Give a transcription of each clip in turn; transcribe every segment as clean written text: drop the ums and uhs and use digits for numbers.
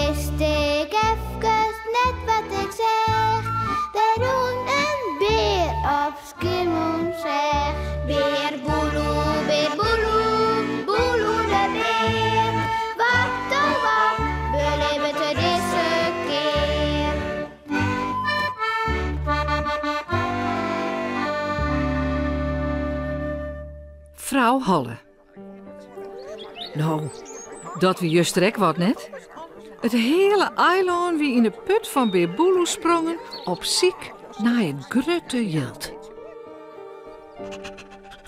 wist ik efkes net wat ik seach. Der rûn in bear op Skiermûntseach. Bear Boeloe, bear Boeloe, Boeloe de bear. Wat oh wat belibbet er dizze kear? Frou Holle. No, dat wie juster ek wat net. It hiele eilân wie yn 'e put fan Bear Boeloe sprongen op syk nei it grutte jild.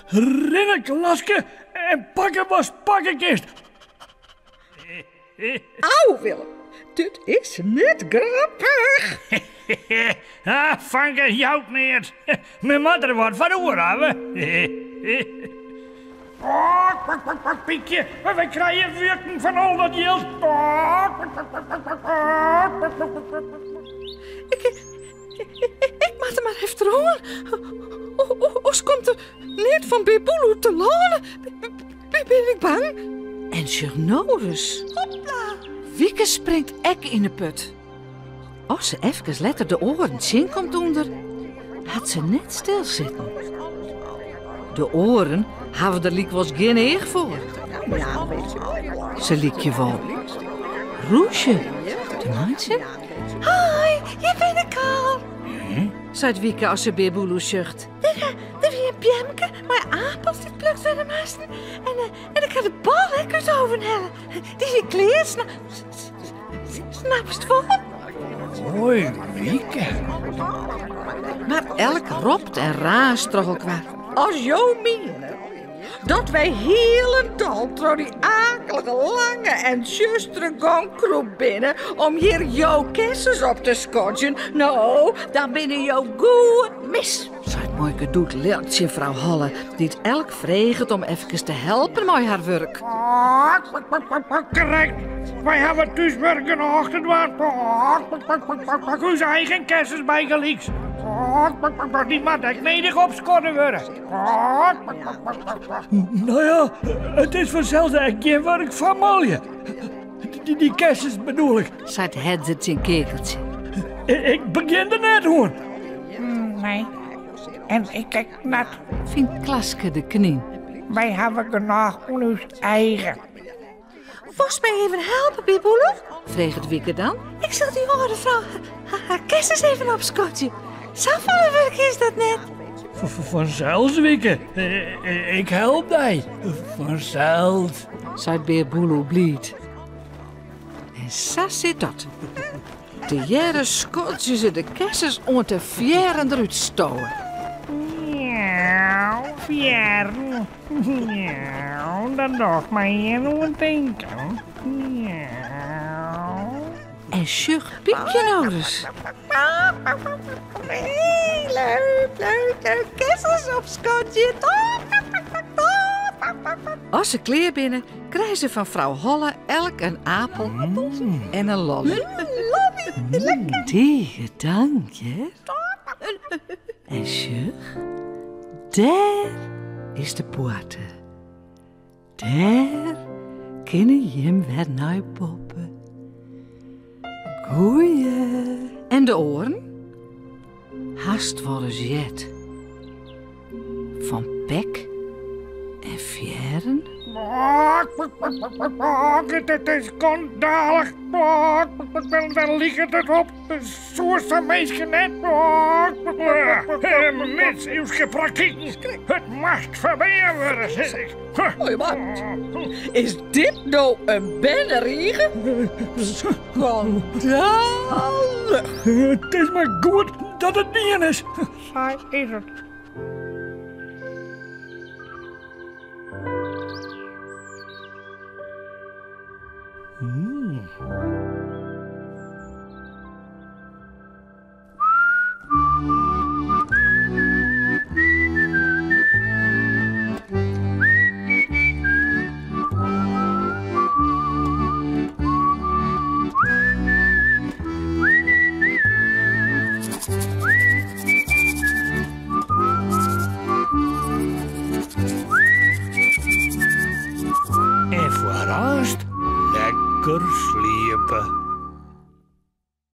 Rinne, Klaske, en pakke watst pakke kinst. Au, Willem, dit is net grappich. Ah, fanke, jout neat. Men moat der wat foar oer hawwe. Piekje, wy krije wjukken fan al dat jild. Ik, ik moat der mar efteroan. Oars komt der neat fan Bear Boeloe telâne. Bin ik bang? En sjoch no ris. Hopla! Wieke springt ek yn 'e put. As se efkes letter de oaren tsjinkomt ûnder, hat se net stilsitten. De oaren hawwe der lykwols gjin each foar. Se lykje wol rûzje te meitsjen. Hoi, hjir bin ik al, seit Wieke as se Bear Boeloe sjocht. Der wie in beamke mei apels dy't plukt wurde moasten en, en ik ha de bal ek út de oven helle. Dy wie klear, snapst wol? Hoi, Wieke. Mar elk ropt en raast troch elkoar. As jo miene dat wy hielendal troch dy akelige lange en tsjustere gong krûpt binne om hjir jo kessens op te skodzjen, no, dan binne jo goed mis. Seit Muoike Doet lilk tsjin frou Holle, dy't elk freget om efkes te helpen mei har wurk. Krekt, wy hawwe thúswurk genôch te dwaan. Ús eigen kessens bygelyks. Dy moat ek nedich opskodde wurde. No ja, it is fansels ek gjin wurk foar manlju. Dy kessens bedoel ik. Seit Hedzer tsjin Keakeltsje. Ik begjin der net oan. Nee, en ik ek net. Fynt Klaske de knyn. Wy hawwe genôch oan ús eigen. Wolst my even helpe, Bear Boeloe? Freget Wieke dan. Ik sil dy âlde frou har kessens even opskodzje. Safolle wurk is dat net. Fansels, Wieke. Ik help dy. Fansels. Seit Bear Boeloe bliid. En sa sit dat. Tegearre skodzje se de kessens oant de fearren derút stowe. Miauw, fearren. Miauw, dat docht my earne oan tinken. Miauw. En sjoch Piekje no ris. Hey, leuk, leuk, leuk. Kessens opskodzje. As se klear binne, krije se fan frou Holle elk in apel en in lolly. Lolly, lekker. Tige dank, hear. En sjoch, dêr is de poarte. Dêr kinne jim wer nei boppe. Goeie. En de oaren? Hast wolris heard fan pek en fearren? It is skandalich. Wêr liket it op? Soe sa'n minske net. Midsiuwske praktiken. It moast ferbean wurde, sis ik. Hoi, wat? Is dit no in bernerige? Skandalich! It is mar goed dat it dien is. Sa is it. En foarearst lekker sliepe.